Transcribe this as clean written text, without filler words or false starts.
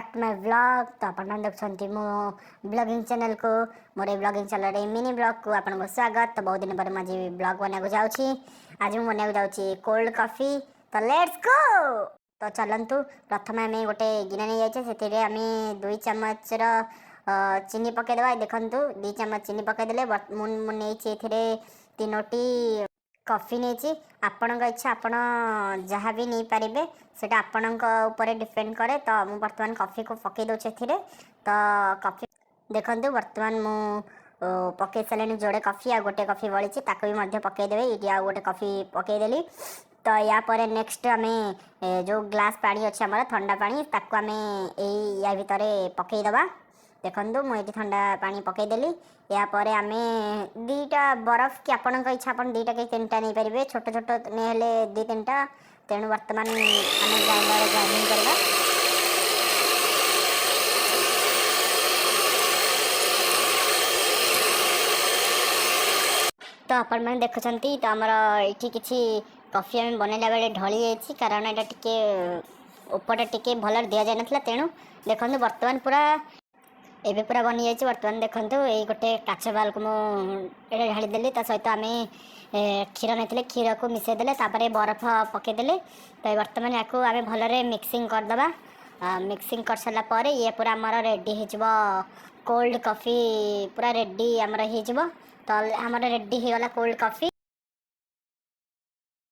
Back to my vlog. ତ ଆପଣମାନେ ଦେଖୁଛନ୍ତି ମୋ ବ୍ଲଗିଂ ଚ୍ୟାନେଲକୁ। ମୋର ଏଇ ବ୍ଲଗିଂ ଚ୍ୟାନେଲରେ ଏଇ ମିନି ବ୍ଲଗ୍କୁ ଆପଣଙ୍କୁ ସ୍ୱାଗତ। ତ ବହୁତ ଦିନ ପରେ ମୁଁ ଆଜି ବ୍ଲଗ୍ ବନେଇବାକୁ ଯାଉଛି। ଆଜି ମୁଁ ବନେଇବାକୁ ଯାଉଛି କୋଲ୍ଡ କଫି। ତ let's go. ତ ଚାଲନ୍ତୁ, ପ୍ରଥମେ ଆମେ ଗୋଟେ ଗିନା ନେଇଯାଇଛେ। ସେଥିରେ ଆମେ 2 ଚାମଚର ଚିନି ପକାଇଦେବା। ଦେଖନ୍ତୁ, 2 ଚାମଚ ଚିନି ପକାଇଦେଲେ। ମୁଁ ନେଇଛି ଏଥିରେ ତିନୋଟି କଫି ନେଇଛି। ଆପଣଙ୍କ ଇଚ୍ଛା, ଆପଣ ଯାହା ବି ନେଇପାରିବେ, ସେଇଟା ଆପଣଙ୍କ ଉପରେ ଡିପେଣ୍ଡ କରେ। ତ ମୁଁ ବର୍ତ୍ତମାନ କଫିକୁ ପକାଇ ଦେଉଛି ଏଥିରେ। ତ କଫି ଦେଖନ୍ତୁ, ବର୍ତ୍ତମାନ ମୁଁ ପକାଇ ସାରିଲିଣି ଯୋଡ଼େ କଫି। ଆଉ ଗୋଟେ କଫି ବଳିଛି, ତାକୁ ବି ମଧ୍ୟ ପକାଇଦେବେ। ଏଇଠି ଆଉ ଗୋଟେ କଫି ପକାଇଦେଲି। ତ ୟା ପରେ ନେକ୍ସଟ ଆମେ ଯେଉଁ ଗ୍ଲାସ୍ ପାଣି ଅଛି ଆମର, ଥଣ୍ଡା ପାଣି, ତାକୁ ଆମେ ଏଇ ୟା ଭିତରେ ପକାଇଦେବା। ଦେଖନ୍ତୁ, ମୁଁ ଏଇଠି ଥଣ୍ଡା ପାଣି ପକାଇଦେଲି। ଏହାପରେ ଆମେ 2ଟା ବରଫ କି ଆପଣଙ୍କ ଇଚ୍ଛା, ଆପଣ 2ଟା କି 3ଟା ନେଇପାରିବେ। ଛୋଟ ଛୋଟ ହେଲେ 2 3ଟା। ତେଣୁ ବର୍ତ୍ତମାନ ଆମେ ଗ୍ରାଇଣ୍ଡର ଗ୍ରାଇଣ୍ଡିଙ୍ଗ କରିବା। ତ ଆପଣମାନେ ଦେଖୁଛନ୍ତି ତ, ଆମର ଏଇଠି କିଛି କଫି ଆମେ ବନେଇଲା ବେଳେ ଢଳି ଯାଇଛି, କାରଣ ଏଇଟା ଟିକେ ଉପରଟା ଟିକେ ଭଲରେ ଦିଆଯାଇନଥିଲା। ତେଣୁ ଦେଖନ୍ତୁ, ବର୍ତ୍ତମାନ ପୁରା ଏବେ ପୁରା ବନିଯାଇଛି। ବର୍ତ୍ତମାନ ଦେଖନ୍ତୁ, ଏଇ ଗୋଟେ କାଚ ବାଉଲକୁ ମୁଁ ଏଇଟା ଢାଳିଦେଲି। ତା ସହିତ ଆମେ କ୍ଷୀର ନେଇଥିଲେ, କ୍ଷୀରକୁ ମିଶାଇ ଦେଲେ, ତାପରେ ବରଫ ପକାଇଦେଲେ। ତ ବର୍ତ୍ତମାନ ୟାକୁ ଆମେ ଭଲରେ ମିକ୍ସିଂ କରିଦେବା। ମିକ୍ସିଂ କରିସାରିଲା ପରେ ଇଏ ପୁରା ଆମର ରେଡ଼ି ହେଇଯିବ। କୋଲ୍ଡ କଫି ପୁରା ରେଡ଼ି ଆମର ହେଇଯିବ। ତ ଆମର ରେଡ଼ି ହେଇଗଲା କୋଲ୍ଡ କଫି।